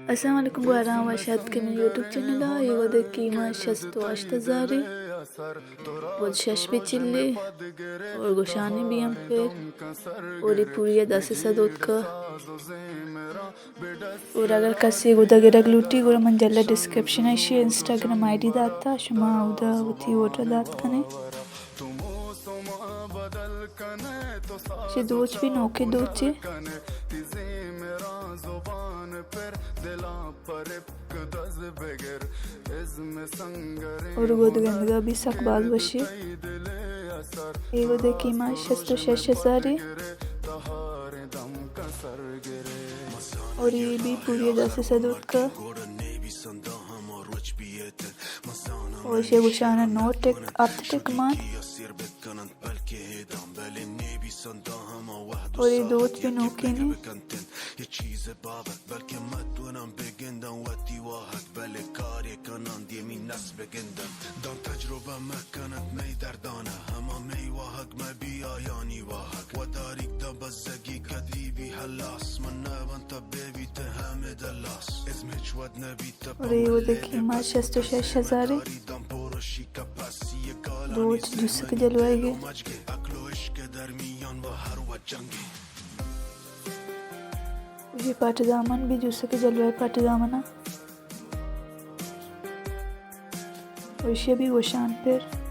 السلام علیکم گوارا، وش آتکے منی یوٹیوب چینل ءَ۔ اے گد ءِ قیمت شست ءُ ہشت ہزار اے، گد شش بچلے اور گوشانے بی ہم پیر اور اے پوری ءَ دہ سے سد اوتکا۔ اور اگر کسے گد ءَ گرگ لوٹی گڑا من جھلا ڈسکرپشن ءَ ایشی انسٹاگرام آئی ڈی داتا، شما اودا وتی آرڈر دات کنے۔ چہ دوچ بی نوکیں دوچے۔ اور گد گندگا بی سک باز وشی۔ اے گد ءِ قیمت شست ءُ شش ہزار اے۔ اور اے بی پوری ءَ دہ سے سد اوتکا۔ اور ایشی گوشانا نو ٹک، ہپت ٹک مان۔ اور اے دوچ بی نوکیں اے۔ اور اے گد ءِ قیمت شست ءُ شش ہزار اے۔ دوچ جسک جلوہ ئیگ اے۔ اے پٹ دامن بی جسک جلوہ ئے پٹ دامن ءَ۔ ایشی بی گوشان پیر۔